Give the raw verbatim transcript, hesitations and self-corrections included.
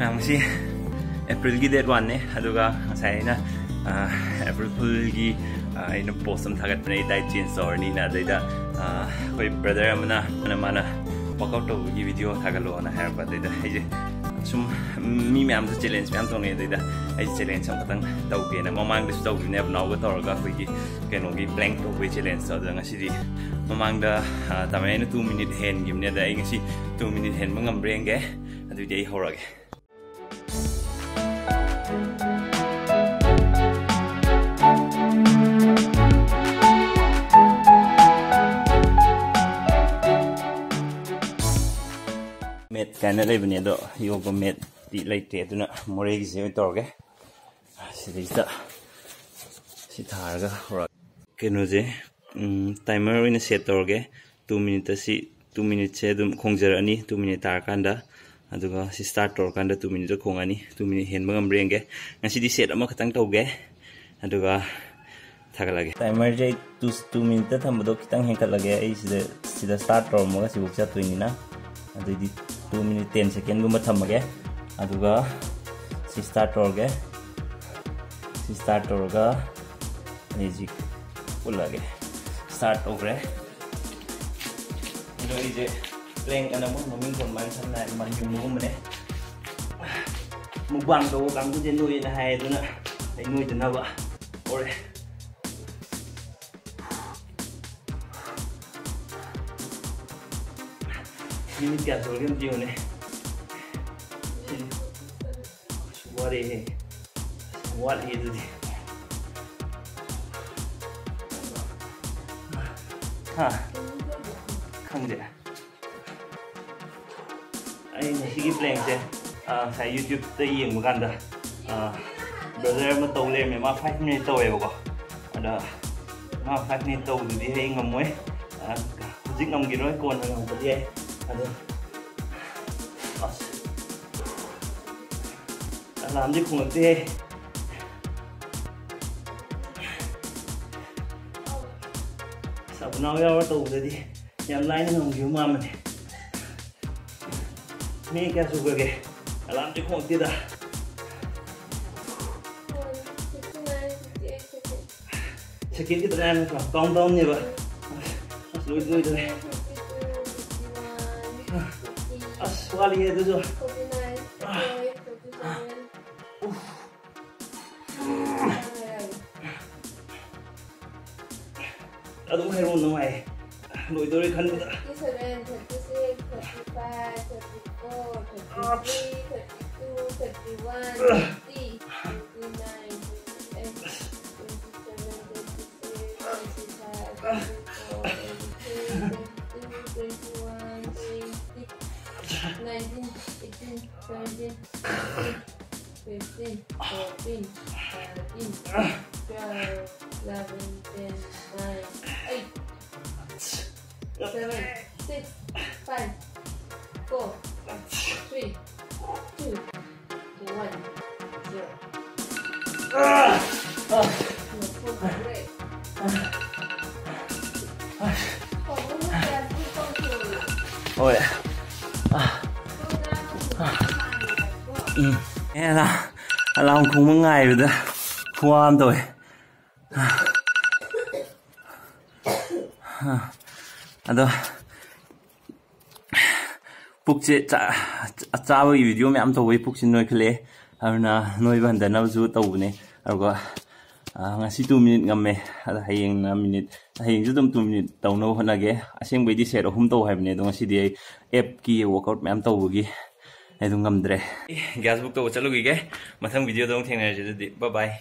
ꯉꯁꯤ ꯑꯦꯄ꯭ꯔꯤꯜꯒꯤ ꯗꯦꯠ ꯋꯥꯟꯅꯦ, ꯑꯗꯨꯒ ꯉꯁꯥꯏ ꯑꯩꯅ ꯑꯦꯄ꯭ꯔꯤꯜ ꯐꯨꯜꯒꯤ ꯑꯩꯅ ꯄꯣꯁ ꯑꯃ ꯊꯥꯒꯠꯄꯅꯦ, ꯑꯩ ꯗꯥꯏꯠ ꯆꯦꯟꯖ ꯇꯧꯔꯅꯤꯅ꯫ ꯑꯗꯩꯗ ꯑꯩꯈꯣꯏ ꯕ꯭ꯔꯗꯔ ꯑꯃꯅ ꯃꯥꯅ ꯃꯥꯅ ꯋꯥꯛꯑꯥꯎꯠ ꯇꯧꯕꯒꯤ ꯚꯤꯗꯤꯑꯣ ꯊꯥꯒꯠꯂꯛꯑꯣꯅ ꯍꯥꯏꯔꯛꯄ꯫ ꯑꯗꯩꯗ ꯑꯩꯁꯦ ꯁꯨꯝ ꯃꯤ ꯃꯌꯥꯝꯁꯨ ꯆꯦꯂꯦꯟꯖ ꯃꯌꯥꯝ ꯇꯧꯅꯩ, ꯑꯗꯩꯗ ꯑꯩꯁꯦ ꯆꯦꯂꯦꯟꯖ ꯑꯃꯈꯛꯇꯪ ꯇꯧꯒꯦꯅ꯫ ꯃꯃꯥꯡꯗꯁꯨ ꯇꯧꯈꯤꯕꯅꯦ, ꯅꯥꯎꯒ ꯇꯧꯔꯒ ꯑꯩꯈꯣꯏꯒꯤ ꯀꯩꯅꯣꯒꯤ ꯄ꯭ꯂꯦꯡ ꯇꯧꯕꯒꯤ ꯆꯦꯂꯦꯟꯖꯇꯣ꯫ ꯑꯗꯨꯗ ꯉꯁꯤꯗꯤ ꯃꯃꯥꯡꯗ ꯇꯥꯃꯩ ꯑꯩꯅ ꯇꯨ ꯃꯤꯅꯤꯠ ꯍꯦꯟꯈꯤꯕꯅꯦ꯫ ꯑꯗ ꯑꯩ ꯉꯁꯤ ꯇꯨ ꯃꯤꯅꯤꯠ ꯍꯦꯟꯕ ꯉꯝꯕ꯭ꯔꯥ ꯌꯦꯡꯒꯦ꯫ ꯑꯗꯨꯏꯗꯤ ꯑꯩ ꯍꯧꯔꯒꯦ꯫ ꯃꯦꯠ ꯀꯥꯏꯅ ꯂꯩꯕꯅꯦ, ꯑꯗꯣ ꯌꯣꯒ ꯃꯦꯠꯇꯤ ꯂꯩꯇꯦ, ꯑꯗꯨꯅ ꯃꯣꯔꯦꯒꯤꯁꯦ ꯑꯣꯏꯅ ꯇꯧꯔꯒꯦ꯫ ꯁꯤꯗꯩꯁꯤꯗ ꯁꯤ ꯊꯥꯔꯒ ꯍꯧꯔꯛꯑꯒꯦ꯫ ꯀꯩꯅꯣꯁꯦ, ꯇꯥꯏꯃꯔ ꯑꯣꯏꯅ ꯁꯦꯠ ꯇꯧꯔꯒꯦ꯫ ꯇꯨ ꯃꯤꯅꯤꯠꯇ ꯁꯤ, ꯇꯨ ꯃꯤꯅꯤꯠꯁꯦ ꯑꯗꯨꯝ ꯈꯣꯡꯖꯔꯛꯑꯅꯤ꯫ ꯇꯨ ꯃꯤꯅꯤꯠ ꯇꯥꯔꯀꯥꯟꯗ, ꯑꯗꯨꯒ ꯁꯤ ꯁ꯭ꯇꯥꯔꯠ ꯇꯧꯔꯀꯥꯟꯗ ꯇꯨ ꯃꯤꯅꯤꯠꯇ ꯈꯣꯡꯉꯅꯤ꯫ ꯇꯨ ꯃꯤꯅꯤꯠ ꯍꯦꯟꯕ ꯉꯝꯕ꯭ꯔꯥ ꯌꯦꯡꯒꯦ꯫ ꯉꯁꯤꯗꯤ ꯁꯦꯠ ꯑꯃꯈꯛꯇꯪ ꯇꯧꯒꯦ, ꯑꯗꯨꯒ ꯊꯥꯒꯠꯂꯒꯦ꯫ ꯇꯥꯏꯃꯔꯁꯦ ꯑꯩ ꯇꯨ, ꯇꯨ ꯃꯤꯅꯤꯠꯇ ꯊꯝꯕꯗꯣ ꯈꯤꯇꯪ ꯍꯦꯟꯒꯠꯂꯒꯦ꯫ ꯑꯩ ꯁꯤꯗ, ꯁꯤꯗ ꯁ꯭ꯇꯥꯔꯠ ꯇꯧꯔꯝꯃꯒ ꯁꯤꯐꯥꯎ ꯆꯠꯇꯣꯏꯅꯤꯅ, ꯑꯗꯨꯏꯗꯤ ꯇꯨ ꯃꯤꯅꯤꯠ ꯇꯦꯟ ꯁꯦꯀꯦꯟꯒꯨꯝꯕ ꯊꯝꯃꯒꯦ꯫ ꯑꯗꯨꯒ ꯁꯤ ꯁ꯭ꯇꯥꯔꯠ ꯇꯧꯔꯒꯦ꯫ ꯁꯤ ꯁ꯭ꯇꯥꯔꯠ ꯇꯧꯔꯒ ꯑꯩ ꯍꯧꯖꯤꯛ ꯎꯠꯂꯒꯦ꯫ ꯁ꯭ꯇꯥꯔꯠ ꯇꯧꯈ꯭ꯔꯦ꯫ ꯑꯗꯣ ꯑꯩꯁꯦ ꯄ꯭ꯂꯦꯡ ꯑꯅ ꯑꯃꯨꯛ ꯃꯃꯤꯡ ꯀꯃꯥꯏꯅ ꯁꯝꯅ ꯍꯥꯏ ꯃꯟ ꯌꯨꯡꯕꯒꯨꯝꯕꯅꯦ꯫ ꯃꯨꯛꯕꯥꯡ ꯇꯧꯕ ꯀꯥꯡꯕꯨꯁꯦ ꯅꯣꯏꯌꯦꯅ ꯍꯥꯏ, ꯑꯗꯨꯅ ꯑꯩ ꯅꯣꯏꯗꯅꯕ ꯍꯧꯔꯦ꯫ ꯃꯤꯅꯤꯠ ꯀꯌꯥ ꯁꯨꯔꯒꯦ ꯑꯝꯇ ꯌꯦꯡꯉꯨꯅꯦ꯫ ꯁꯤꯗꯤ ꯑꯁ, ꯋꯥꯔꯦꯍꯦ꯫ ꯋꯥꯠꯂꯤ ꯑꯗꯨꯗꯤ꯫ ꯍꯥ? ꯈꯪꯗꯦ꯫ ꯑꯩ ꯉꯁꯤꯒꯤ ꯄ꯭ꯂꯦꯡꯁꯦ, ꯑ, ꯉꯁꯥꯏ YouTube-ꯇ ꯌꯦꯡꯕ ꯀꯥꯟꯗ, ꯑ, ꯕ꯭ꯔꯗꯔ ꯑꯃ ꯇꯧ ꯂꯩꯔꯝꯃꯦ꯫ ꯃꯥ ꯐꯥꯏꯚ ꯃꯤꯅꯤꯠ ꯇꯧꯋꯦꯕꯀꯣ꯫ ꯑꯗ ꯃꯥ ꯐꯥꯏꯚ ꯃꯤꯅꯤꯠ ꯇꯧꯕꯗꯨꯗꯤ ꯑꯩ ꯉꯝꯃꯣꯏ꯫ ꯑ, ꯍꯧꯖꯤꯛ ꯉꯝꯈꯤꯔꯣꯏ, ꯀꯣꯟꯅ ꯉꯝꯃꯛꯄꯗꯤ ꯌꯥꯏ꯫ ꯑꯗꯣ, ꯑꯁ, ꯑꯦꯂꯥꯝꯗꯤ ꯈꯣꯡꯂꯛꯇꯦꯍꯦ꯫ ꯑꯁ, ꯑꯕꯨꯅꯥꯎ ꯌꯥꯎꯔ ꯇꯧꯕꯗꯗꯤ ꯌꯥꯝ ꯂꯥꯏꯅ ꯉꯝꯈꯤꯕ ꯃꯥꯟꯕꯅꯦ꯫ ꯃꯤꯅꯤꯠ ꯀꯌꯥ ꯁꯨꯈ꯭ꯔꯒꯦ? ꯑꯦꯂꯥꯔꯝꯗꯤ ꯈꯣꯡꯉꯛꯇꯦꯗ꯫ ꯁꯦꯀꯦꯟ ꯈꯤꯇ ꯉꯥꯏꯔꯦ ꯅꯠꯇ꯭ꯔꯣ? ꯀꯥꯎꯟ ꯗꯥꯎꯟꯅꯦꯕ꯫ ꯑꯁ, ꯂꯣꯏꯗꯤ ꯂꯣꯏꯗꯣꯔꯦ꯫ ꯑꯁ, ꯋꯥꯠꯂꯤꯌꯦ ꯑꯗꯨꯁꯨ꯫ ꯑꯗꯨꯝ ꯍꯥꯏꯔꯛꯑꯣ, ꯅꯨꯡꯉꯥꯏ꯫ ꯂꯣꯏꯗꯧꯔꯦ ꯈꯟꯕꯗ꯫ Thirty seven, thirty six, thirty five, thirty four, thirty three, thirty two, thirty one, thirty, twenty nine, twenty eight, twenty seven, twenty six, twenty five, twenty four, twenty three, twenty two, twenty one, twenty, nineteen, eighteen, seventeen, sixteen, fifteen, fourteen, thirteen, twelve, eleven, ten, nine, eight, seven, six, five, four, three, two, one, zero. ꯍꯣꯏ꯫ ꯎꯝ꯫ ꯑꯦ, ꯑꯂꯥ-, alarm ꯈꯣꯡꯕ ꯉꯥꯏꯕꯗ ꯈꯨꯋꯥ ꯑꯃ ꯇꯧꯋꯦ꯫ ꯑꯗꯣ ꯄꯨꯛꯁꯦ ꯆꯥ-, ꯆꯥꯕꯒꯤ video ꯃꯌꯥꯝ ꯇꯧꯕꯒꯤ ꯄꯨꯛꯁꯦ ꯅꯣꯏꯈꯠꯂꯛꯑꯦ꯫ ꯑꯗꯨꯅ ꯅꯣꯏꯕ ꯍꯟꯊꯅꯕꯁꯨ ꯇꯧꯕꯅꯦ꯫ ꯑꯗꯨꯒ, ꯑ, ꯉꯁꯤ two minute ꯉꯝꯃꯦ꯫ ꯑꯗꯣ ꯍꯌꯦꯡꯅ minute, ꯍꯌꯦꯡꯁꯨ ꯑꯗꯨꯝ two minute ꯇꯧꯅꯕ ꯍꯣꯠꯅꯒꯦ꯫ ꯑꯁꯦꯡꯕꯩꯗꯤ set ꯑꯍꯨꯝ ꯇꯧ ꯍꯥꯏꯕꯅꯦ, ꯑꯗꯣ ꯉꯁꯤꯗꯤ ꯑꯩ app ꯀꯤ workout ꯃꯌꯥꯝ ꯇꯧꯕꯒꯤ ꯑꯩ ꯑꯗꯨꯝ ꯉꯝꯗ꯭ꯔꯦ꯫ Gas book ꯇꯧꯕ ꯆꯠꯂꯨꯈꯤꯒꯦ꯫ ꯃꯊꯪ ꯚꯤꯗꯤꯑꯣꯗ ꯑꯃꯨꯛ ꯊꯦꯡꯅꯔꯁꯦ ꯑꯗꯨꯗꯤ꯫ Bye bye꯫